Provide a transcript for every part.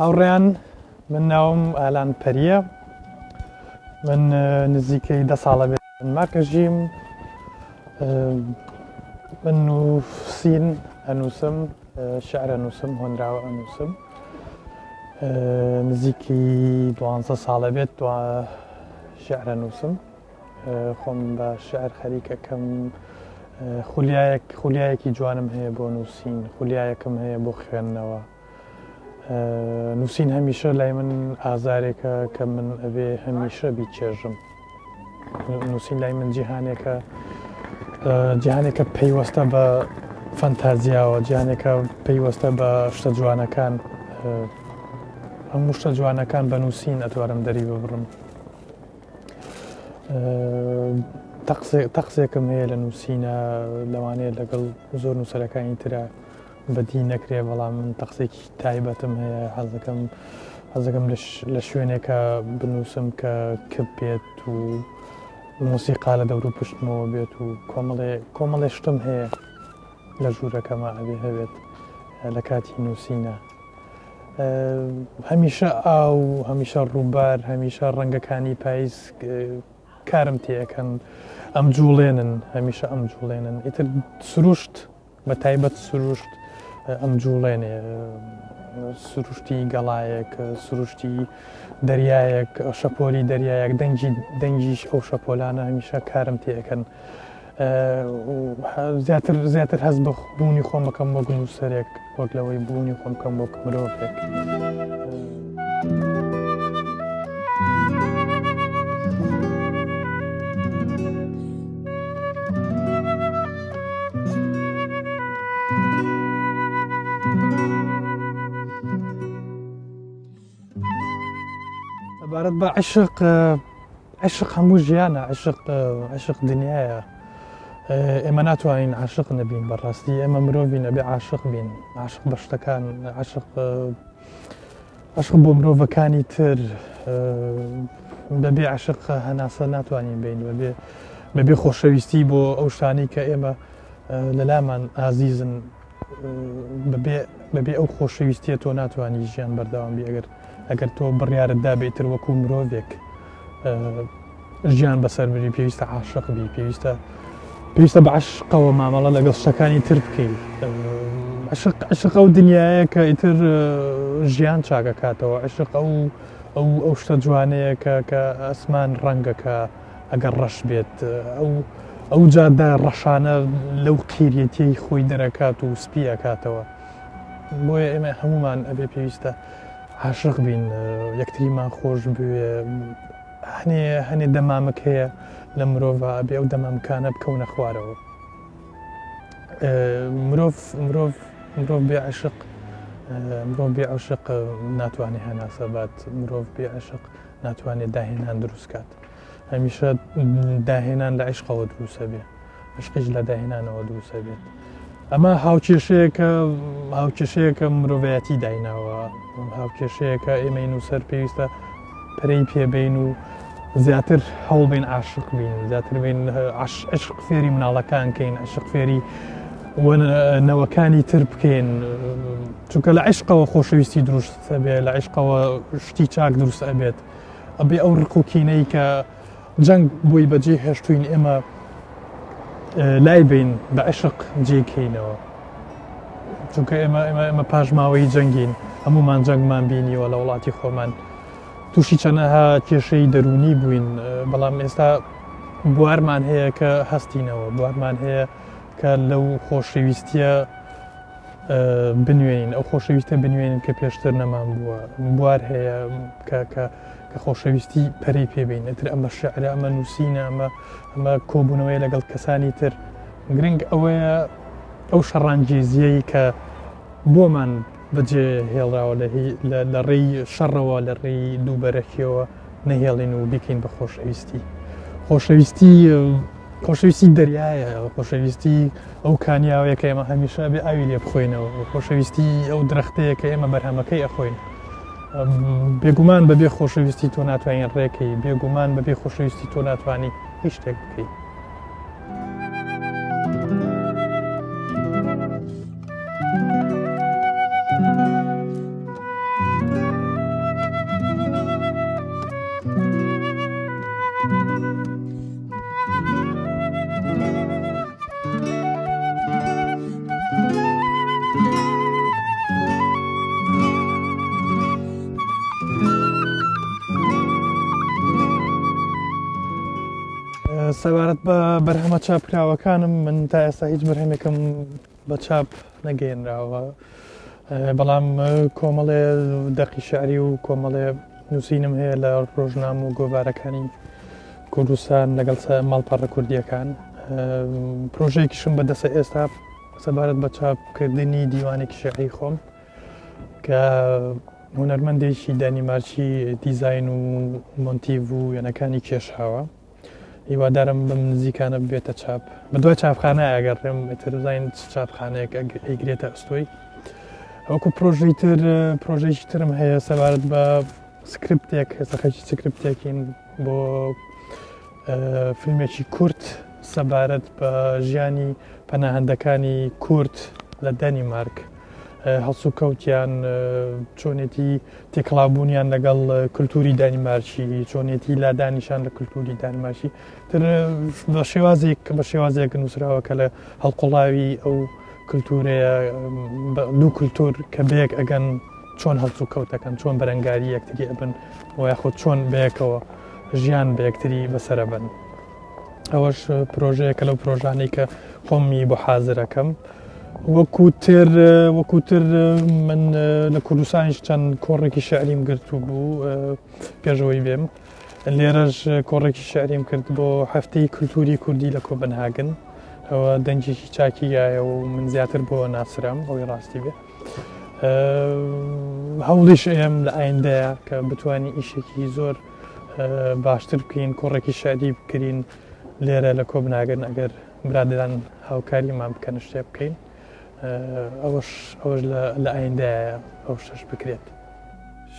هاوڕێیان من ناوم ئالان پەریە من نزیکەی دە ساڵە بێت ماکەژیم من نووسین ئەنووسم شعر ئەنووسم هۆنراوە ئەنووسم نزیکی دوانزە ساڵە بێت شعر ئەنووسم خۆم بە شعر خەریکەکەم خولیایەک خولیایەکی جوانم هەیە بۆ نووسین خولیایەکم هەیە بۆ خوێندنەوە نووسین هەمیشە لای من ئازارێکە کە من ئەبێ هەمیشە بیچێژم نووسین لای من جیهانێکە جیهانێکە پەیوەستە بە فەنتازیاوە جیهانێکە پەیوەستە بە شتە جوانەکان هەموو شتە جوانەکان بە نووسین ئەتوارم دەری ببڕم تەقسێکم هەیە لە نووسینە لەوانەیە لەگەڵ زۆر نووسەرەکانی ترە بەدی نەکرێ بەڵام من تەقسێکی تایبەتم هەیە حەزەکەم حەزەکەم لە شوێنێکە بنووسم کە کپ بێت و مۆسیقا لە دەور و پشتمەوە بێت و کۆمەڵێ کۆمەڵێ شتم هەیە لە ژوورەکەمە ئەبێ هەبێت لە کاتی نووسینە هەمیشە ئاو هەمیشە ڕووبار هەمیشە ڕەنگەکانی پاییز کارم تێەکەن ئەم جوڵێنن هەمیشە ئەم جوڵێنن ئیتر سروشت بە تایبەت سروشت ئەم جوڵێنێ سروشتی گەڵایەک سروشتی دەریایەک شەپۆلی دەریایەک دەنگی دەنگیش ئەو شەپۆلانە هەمیشە کارم تێەکەن زیاتر زیاتر هەست بە بوونی خۆم بکەم وەک نووسەرێک وەک لەوەی بوونی خۆم بکەم وەک مرۆڤێک. سەبارەت بە عشق عشق هەموو ژیانە عشق عشق دنیاە ئێمە ناتوانین عاشق نەبین بەڕاستی ئێمە مرۆڤین ئەبێ عاشق بین عاشق بە شتەکان عاشق عشق بۆ مرۆڤەکانی تر بەبێ عشق هەناسە ناتوانین بین بەبێ بەبێ خۆشەویستی بۆ ئەو شتانەی کە ئێمە لەلامان ئازیزن بەبێ بەبێ ئەو خۆشەویستیە تۆ ناتوانانی ژیان بەردەوام بی ئەگەر ئەگەر تۆ بڕیارت دابێ ئیتر وەکو مرۆڤێک ژیان بەسەر بری پێویستە عاشق بی پێویستە پێویستە بە عشقەوە مامەڵە لەگەڵ شتەکانی تر بکەیت عشق عشق ئەو دنیاە کە ئیتر ژیان چاکەکاتەوە عشق ئەو ئەو ئەو شتە جوانەیە کە کە ئەسمان ڕەنگەکە ئەگەر ڕەش بێت ئەو ئەو جادە ڕەشانە لەو قیریەتیەی خۆی دەرەکات و سپی ئەکاتەوە بۆیە ئێمە هەمومان ئەبێ پێویستە عاشق بین یەکتریمان خۆش بوێ هەنێ هەنێ دەمامک هەیە لە مرۆڤ ئەبێ ئەو دەمامکانە بکەونە خوارەوە مرۆڤ مرۆڤ مرۆڤ بێ عشق مرۆڤ بێ عشق ناتوانێت هەناسە بات مرۆڤ بێ عشق ناتوانێت داهێنان دروست کات هەمیشە داهێنان لە عیشقەوە دروستە بێ عشقیش لە داهێنانەوە دروستە بێت ئەمە هاوکێشەیەکە هاوکێشەیەکە مرۆڤایەتی دایناوە هاوکێشەیەکە ئێمەی نووسەر پێویستە پەرەی پێبین و زیاتر هەوڵ بین عاشق بین زیاتر بین عشق فێری مناڵەکان کەین عشق فێری نەوەکانی تر بکەین چونکە لە عشقەوە خۆشەویستی دروست ئەبێ لە عشقەوە شتی چاک دروست ئەبێت ئەبێ ئەو ڕق و کینەی کە جەنگ بۆی بەجێ هێشتوین ئێمە لای بین بە عشق جێکەینەوە چونکە ئێمە ئێمە ئێمە پاشماوەی جەنگین هەمومان جەنگمان بینیوە لە وڵاتی خۆمان تووشی چەنەها کێشەی دەرونی بووین بەڵام ئێستا بوارمان هەیە کە هەستینەوە بوارمان هەیە کە لەو خۆشەویستیە بنوێنین ئەو خۆشەویستە بنوێنین کە پێشتر نەمان بووە بوار هەیە کە کە کە خۆشەویستی پەرەی پێبین ئەتر ئەمە شعرە ئەمە نووسینە ئەمە ئەمە کۆبوونەوەی لەگەڵ کەسانی تر گرنگ ئەوەیە ئەو شەڕانگێزیەی کە بۆمان بەجێ هێڵراوە لە ڕێی شەڕەوە لە ڕێی دووبەرەکیەوە نەهێڵین و بیکەین بە خۆشەویستی خۆشەویستی خۆشەویستی دەریایە، خۆشەویستی ئەو کانیاوەیە کە ئێمە هەمیشە بێ ئاوی لێ بخۆینەوە، خۆشەویستی ئەو درەختەیە کە ئێمە بەرهەمەکەی ئەخۆین. بێگومان بەبێ خۆشەویستی تۆ ناتوانین ڕێکەی، بێگومان بەبێ خۆشەویستی تۆ ناتوانی هیچ شتێک بکەی. سەبارەت بە بەرهەمە چاپکراوەکانم من تا ئێستا هیچ بەرهەمێکم بە چاپ نەگەیەنراوە بەڵام کۆمەڵێ دەقی شعری و کۆمەڵێ نووسینم هەیە لە ڕۆژنام و گۆڤارەکانی کوردستان لەگەڵ ماڵپەڕە کوردیەکان پرۆژەیەکیشم بەدەسە ئێستا سەبارەت بە چاپکردنی دیوانێکی شعری خۆم کە هونەرمەندێکی دانیمارکی دیزاین و مۆنتیڤ و وێنەکانی کێشاوە هیوادارم بەم نزیکانە ببێتە چاپ بە دوای چاپخانە ئەگەڕێم ئیتر بزانین چ چاپخانەیەک ئەیگرێتە ئەستۆی وەکو پرۆژەی تر پرۆژەیەکی ترم هەیە سەبارەت بە سکرپتێک سەخەکی سکرپتێکین بۆ فیلمێکی کورت سەبارەت بە ژیانی پەناهەندەکانی کورد لە دەنیمارک هەڵسوکەوتیان چۆنێتی تێکڵابوونیان لەگەڵ کللتوری دانیمارکی چۆنێتی لادانیشان لە کللتوری دانیمارکی تر بە شێوازێک بە شێوازێک نووسراوە کە لە هەڵقوڵاوی ئەو کللتورەیە دوو کللتور کە بەیەک ئەگەن چۆن هەڵسوکەوتەکەن چۆن بەرەنگاری یەکتری ئەبن و یاخود چۆن بەیەکەوە ژیان بە یەکتری بەسەرەبن ئەوەش پرۆژەیەکە لەو پرۆژانەی کە خۆمی بۆ حازرەکەم وەکو تر وەکو تر من لە کوردستانیش چەند کۆڕێکی شعریم گرتوو بوو پێشەوەی بێم لێرەش کۆڕێکی شعریم کرد بۆ هەفتەی کولتوری کوردی لە کۆبنهاگن ئەوە دەنگێکی چاکی گایە و من زیاتر بۆ ناسرام ئەوەی ڕاستی بێ هەوڵیش ئێم لە ئایندەیە کە بتانی ئیشێکی زۆر باشتر بکەین کۆڕێکی شعری بکرین لێرە لە کۆبناگن ئەگەر برادەران هاوکاریمان بکەن شتێ بکەین ئەوەش ئەوەش لە ئایندایە ئەو شتەش بکرێت.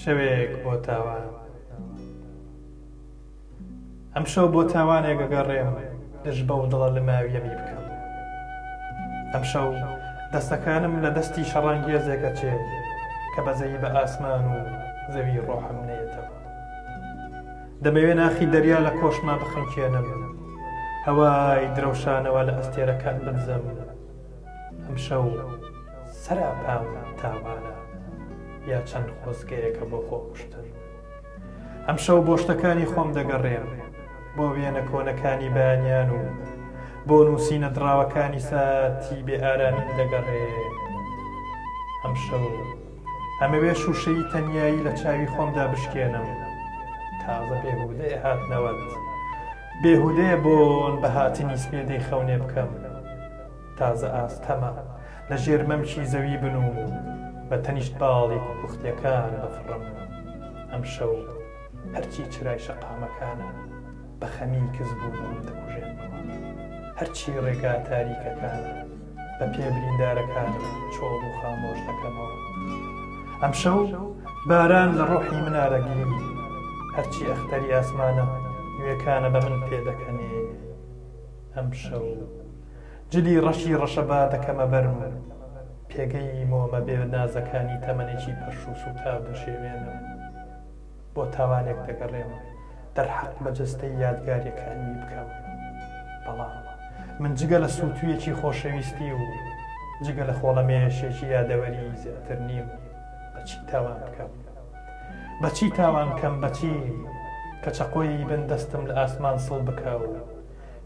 شەوێک بۆ تاوان ئەمشەو بۆ تاوانێک ئەگەڕێم دژ بەو دڵە لماویەمی بکەم ئەمشەو دەستەکانم لە دەستی شەڕانگێزێک ئەچێ کە بەزەیی بە ئاسمان و زەوی ڕۆحم نەیەتەوە. دەمەوێ ناخی دەریا لە کۆشما بخنکێنم، هەوای درەوشانەوە لە ئەستێرەکان بدزم. ئەمشەو سەراپام تاوانە، یا چەند خۆزگەیەکە بۆ خۆکوشتن. ئەمشەو بۆ شتەکانی خۆم دەگەڕێم، بۆ وێنە کۆنەکانی بەیانیان و بۆ نووسینە دڕاوەکانی ساتی بێ ئارامیم دەگەڕێم. ئەمشەو. ئەمەوێ شووشەی تەنیایی لە چاوی خۆمدا بشکێنم. تازە بێهوودەیە هاتنەوەت. بێهوودەیە بۆن بە هاتنی سپێدەی خەونێ بکەم. تازە ئاستەمە لە ژێر مەمکی زەوی بنووم و بە تەنیشت باڵی کوکوختییەکان بفڕم. ئەمشەو هەرچی چرای شەقامەکانە بە خەمی کزبوونەوەم دەکوژێنمەوە. هەرچی ڕێگا تاریکەکانە. بە پێ بریندارەکانم چۆڵ و خامۆش دەکەمەوە. ئەمشەو باران لە ڕۆحی منا دەگری، هەرچی ئەختەری ئاسمانە نوێکانە بە من پێدەکەنێ. ئەمشەو جلی ڕەشی ڕەشەبا دەکەمە بەرم، پێگەی مۆمە بێ نازەکانی تەمەنێکی پەرش و سووتاو دەشێوێنم. بۆ تاوانێک دەگەڕێم دەرحەق بە جەستەی یادگاریەکانمی بکەم بەڵام من جگە لە سووتویەکی خۆشەویستی و جگە لە خۆڵەمێشێکی یادەوەری زیاتر نیم بەچی تاوان بکەم بەچی تاوان کەم بەچی کە چەقۆی بن دەستم لە ئاسمان سڵ بکە و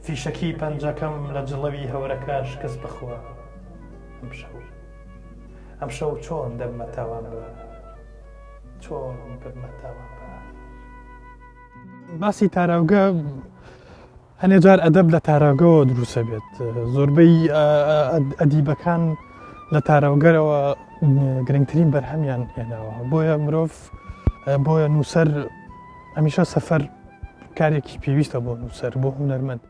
فیشەکی پەنجەکەم لە جڵەوی هەورەکان شکست بخوا ئەمشەو ئەمشەو چۆن دەبمە تاوانبار چۆن ببمە تاوانبار؟ باسی تاراوگە هەنێ جار ئەدەب لە تاراوگەوە دروسە بێت زۆربەی ئەدیبەکان لە تاراوگەرەوە گرنگترین بەرهەمیان هێناوە بۆیە مرۆڤ بۆیە نووسەر هەمیشە سەفەر کارێکی پێویستە بۆ نووسەر بۆ هونەرمەند.